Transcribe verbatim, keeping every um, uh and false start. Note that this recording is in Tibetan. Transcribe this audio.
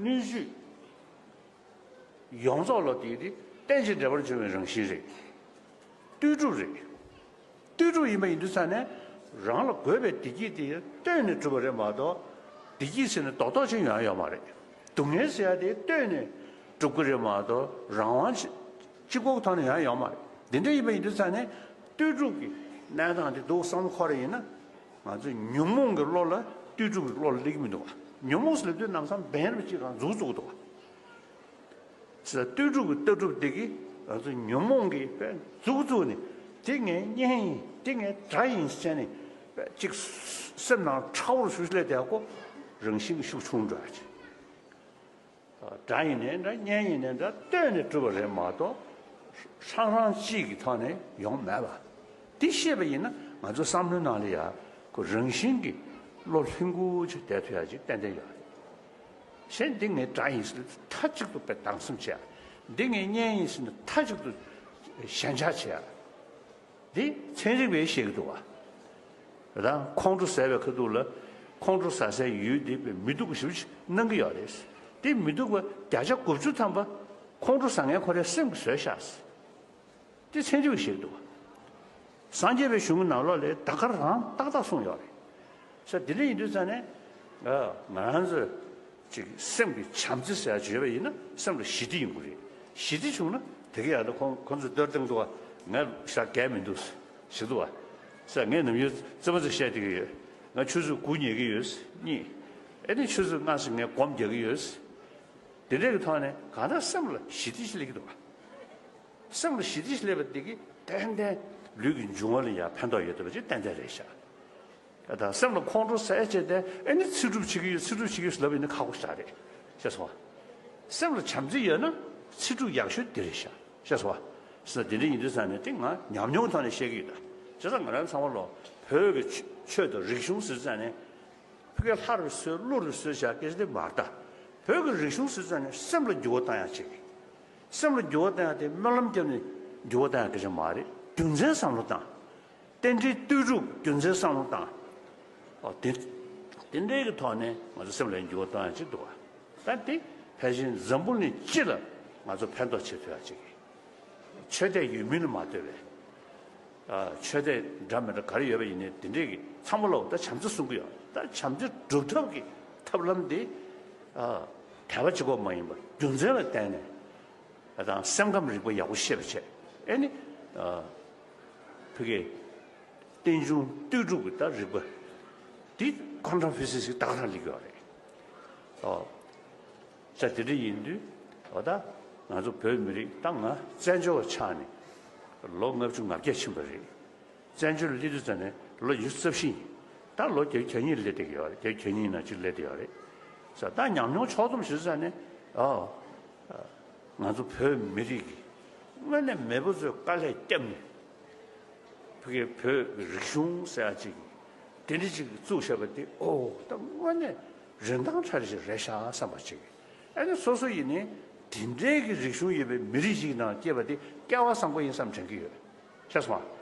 སྣོད་བཅུད་ཡོངས་རྫོགས་ལ་དེ་དེ་རྟེན་ཅིང་འབྲེལ་པར་འབྱུང་བའི་རང་བཞིན་རེད། ལྟོས་གྲུབ་རེད། ལྟོས་གྲུབ་ཡིན་པ་ཡིན་དུས་ཙང་ནས་རང་ལ་དགོས་པའི་བདེ་སྐྱིད་དེ་ལྟོས་ནས་གྲུབ་པ་རེད་མ་གཏོགས། བདེ་སྐྱིད་ཟེར་ནས་རྡོག་རྡོག་ཅིག་ཡོང་ཡ་ཡོད་མ་རེད། སྡུག་བསྔལ་ཟེར་ཡ་དེ་ལྟོས་ནས་གྲུབ་ཀྱི་རེད་མ་གཏོགས་རང་དབང་ཅི་གཅིག་པོ་ཐོག་ནས་ཡོང་ཡ་ཡོད་མ་རེད། འདི་འདྲ་ཡིན་པ་ཡིན་དུས་ཙང་ནས་ལྟོས་གྲུབ་ཀྱི་གནས་སྟངས་དེ་འདུག་བསམ་བློ་འཁོར་ཡིན་ན། ང་ཚོས་ཉོན་མོངས་ཀྱི་བློ་ལ་ལྟོས་གྲུབ་ཀྱི་བློ་ལ་སླེབས་ཀྱི་མི་འདུག་བ། ཉོན་མོངས་ཟེར་ལབ་དུས་ལམ་སང་འབེན་རེ་ཅིག་རང་འཛུགས་བཅུག་འདུག་བ། ཟེར་ལྟོས་གྲུབ་ཀྱི་ལྟ་གྲུབ་དེ་གིས་ང་ཚོ་ཉོན་མོངས་ཀྱི་དཔེ་མཛུབ་བཙུགས་ནས་དེ་ངའི་གཉེན་ཡིན། དེ་ངའི་དགྲ་ཡིན་ཟེར་ནས་དཔེ་གཅིག་སེམས་ནང་ཁྲ་བོར་ཤུགས་སླེབས་དེ་ཀོ་རང་བཞིན་གྱི་ཤུགས་ཆུང་འགྲོ་ཡ་ཅིག་དགྲ་ཡིན་ནའི་འདྲ། གཉེན་ཡིན་ནའི་འདྲ། ལྟོས་ནས་གྲུབ་པ་རེད་མ་གཏོགས། ཧྲང་ཧྲང་གཅིག་གི་ཐོག་ནས་ཡོང་མེད་པ། འདི་ཤེས་པ་ཡིན་ན་ང་ཚོ་བསམ་བློའི་ནང་ལ་ཡ་ཁོ་རང་བཞིན་གྱིས་བློ་ལྷིང་ཁུར་ཅིག་བསྡད་ཐུབ་ཡ་ཅིག་ཏན་ཏན་ཡོད་རེད། གཞན་འདི་ངའི་དགྲ་ཡིན་ཟེར་ན་མཐའ་གཅིག་ཏུ་དཔེ་སྡང་སེམས་བྱེད་ཡ། འདི་ངའི་གཉེན་ཡིན་ཟེར་ན་མཐའ་གཅིག་ཏུ་ཞེན་ཆགས་བྱེད་ཡ། འདི་ཚན་རིག་པས་བཤད་ཀྱི་འདུག་བ། ད་ཁོང་ཁྲོ་ཟ་བའི་ཁ་ཐུག་ལ་ཁོང་ཁྲོ་ཟ་སའི་ཡུལ་འདི་དཔེ་མི་སྡུག་པ་ཞེ་པོ་ཅིག་སྣང་གི་ཡོད་རེད། འདི་མི་སྡུག་པ་བརྒྱ་ཆ་དགུ་བཅུ་ཐམ་པ་ཁོང་ཁྲོ་ཟ་མཁན་ཁོ་རའི་སེམས་ཀྱིས་བཟོས་ཤག་འདི་ཚན་རིག་པས་བཤད་ཀྱི་འདུག་བ། སངས་རྒྱས་པའི་གཞུང་གི་ནང་ལོགས་ལ་ད་ག་རང་ཏག་ཏག་གསུངས་ཡོད་རེད། ས་དེ་འདྲ་ཡིན་དུས་ཙང་ནས་ང་རང་ཚོས་ཅིག་སེམས་ཀྱི་བྱམས་བརྩེ་ཟེར་ཡ་བརྗོད་པ་ཡིན་ན་སེམས་ལ་ཞི་བདེ་ཡོང་གི་རེད། ཞི་བདེ་བྱུང་ན་དེ་ག་ཡང་ད་ཁོང་ཁོང་ཚོས་གཏོར་སྟངས་འདུག་བ། ངས་ཞག་རྒས་མི་འདུག་ཞིག་འདུག་བ། ས་ངས་ནམ་རྒྱུན་རྩེད་མོ་ཚོ་བཤད་བསྡད་ཀྱི་ཡོད། ང་ཆུ་ཚོད་དགུ་ཉལ་གྱི་ཡོད། གཉིས། ཨེ་ནི་ཆུ་ཚོད་ལྔ་ཙམ་ངས་སྒོམ་རྒྱག་གི་ཡོད། དེ་འདྲའི་གི་ཐོག་ནས་གང་ལྟར་སེམས་ལ་ཞི་བདེ་ཞིག་སླེབས་ཀྱི་འདུག་བ། སེམས་ལ་ཞི་བདེ་ཞིག་སླེབས་པ་དེ་གིས་ཏན་ཏན་ལུས་ཀྱི་འབྱུང་བ་ལ་ཡང་ཕན་ཐོགས་ཡོད་བསྡད་པ་ཅིག་ཏན་ཏན་རེད་ཤག་ད་སེམས་ལ་ཁོང་ཁྲོ་ཟ་ཡ་བྱས་ཏེ་ཨེ་ནི་ཚེ་སྒྲུབ་བྱེད་ཀྱི་ཡོད། ཚེ་སྒྲུབ་བྱེད་ཀྱི་ཡོད་ཟེར་ལབ་ཡིན་ན་ཁག་པོ་ཞེ་དྲག་རེད། ཤེས་སོང་བ། སེམས་ལ་བྱམས་བརྩེ་ཡོད་ན་ཚེ་སྒྲུབ་ཡག་ཤོས་འདི་རེད་ཤག་ཤེས་སོང་བ། ཟེར་ན་དེ་འདྲ་ཡིན་དུས་ཙང་ནས་དེ་ང་ཉམས་མྱོང་ཐོག་ནས་བཤད་ཀྱི་ཡོད་ད། བྱས་ཙང་ང་རང་ཚང་མ་ལོ་བོད་ཀྱི་ཆོས་དང་རིག་གཞུང་ཟེར་ཙང་ནས་ཕ་གིར་ལྷ་རུ་གསོལ་ཀླུ་རུ་གསོལ་བྱ་སྐད་ཆ་དེ་མ་རེད་ད། བོད་ཀྱི་རིག་གཞུང་ཟེར་ཙང་ནས་སེམས་ལ་འགྱུར་བ་བཏང་ཡག་ཅིག་སེམས་ལ་འགྱུར་བ་བཏང་ཡག་དེ་སྨོན་ལམ་བརྒྱབ་ནས་འགྱུར་བ་བཏང་ཡག་སྐད་ཆ་མ་རེད། རྒྱུ་མཚན་བསམ་བློ་བཏང་། རྟེན་འབྲེལ་ལྟོས་གྲུབ་རྒྱུ་མཚན་བསམ་བློ་བཏང་། ཨོ་དེ་དེ་འདྲའི་གི་ཐོག་ནས་ང་ཚོ་སེམས་ལ་འགྱུར་བ་བཏང་ཡག་ཅིག་འདུག་བ། ད་དེ་ཕལ་ཆེར་འཛམ་བུ་གླིང་སྤྱི་ལ་ང་ཚོ་ཕན་ཐོགས་བྱེད་ཐུབ་ཡག་ཅིག་ཆོས་དད་ཡོད་མིན་ལ་མ་ལྟོས་པའི། ཨ་ཆོས་དད་འདྲ་མི་འདྲ་ག་རེ་ཡོད་པ་ཡིན་ནའི་དེ་འདྲའི་གི་ཚང་མ་ལོག་ད་བྱམས་བརྩེ་གསུང་གི་ཡོད། ད་བྱམས་བརྩེ་སྒྲུབ་ཐབས་ཀྱི་ཐབས་ལམ་དེ་ཨ་དད་པ་གཅིག་པོ་མ་ཡིན་པར་རྒྱུ་མཚན་ལ་བརྟེན་ནས་ཨ་དང་སེམས་ཁམས་རིག་པ་ཡག་པོ་ཤེས་པ་བྱས། ཨེ་ནི་ཨ་ཕ་གི་རྟེན་འབྱུང་ལྟོས་གྲུབ་ཀྱི་ད་རིག་པ་འདི་ཁོང་ཁྲ་ཕི་སི་སི་ད་ག་རང་ལེགས་ཡོད་རེད། ཨོ། ས་དེ་འདྲ་ཡིན་དུས་འོ་ད་ང་ཚོ་བོད་མི་རིགས་ད་ང་བཙན་བྱོལ་བ་ཆགས་ནས་ལོ་ལྔ་བཅུ་ང་བརྒྱད་ཕྱིན་པ་རེད། བཙན་བྱོལ་སླེབས་དུས་ཙམ་ནས་ལོ་ཉི་ཤུ་རྩ་བཞི་ཡིན། ད་ལོ་བརྒྱད་ཅུ་གྱ་གཉིས་སླེབས་བསྡད་ཀྱི་ཡོད་རེད། བརྒྱད་ཅུ་གྱ་གཉིས་ནང་ཅིག་སླེབས་བསྡད་ཡོད་རེད། ས་ད་ཉམས་མྱོང་ཕྱོགས་བསྡོམས་ཞུ་ཙམ་ནས་ཨོ། ང་ཚོ་བོད་མི་རིགས་ཀྱི་དངོས་གནས་མེས་པོ་ཚོས་དཀའ་ལས་བརྒྱབ་ནས་ཕ་གི་བོད་ཀྱི་རིག་གཞུང་ཟེར་ཡག་ཅིག་དེ་འདྲ་ཅིག་བཙུགས་བཞག་པ་དེ་ཨོ་ད་དངོས་གནས་རིན་ཐང་ཕྲ་རེ་ཞིག་རེད་ཤག་བསམ་པ་ཅིག་ཨ་ནི་སོ་སོ་ཡིན་ནའི་དེ་འདྲའི་གི་རིག་གཞུང་ཡོད་པའི་མི་རིགས་ཤིག་ནང་སྐྱེས་པ་དེ་སྐལ་བ་བཟང་པོ་ཡིན་བསམ་དྲན་གྱི་ཡོད། ཤེས་སོང་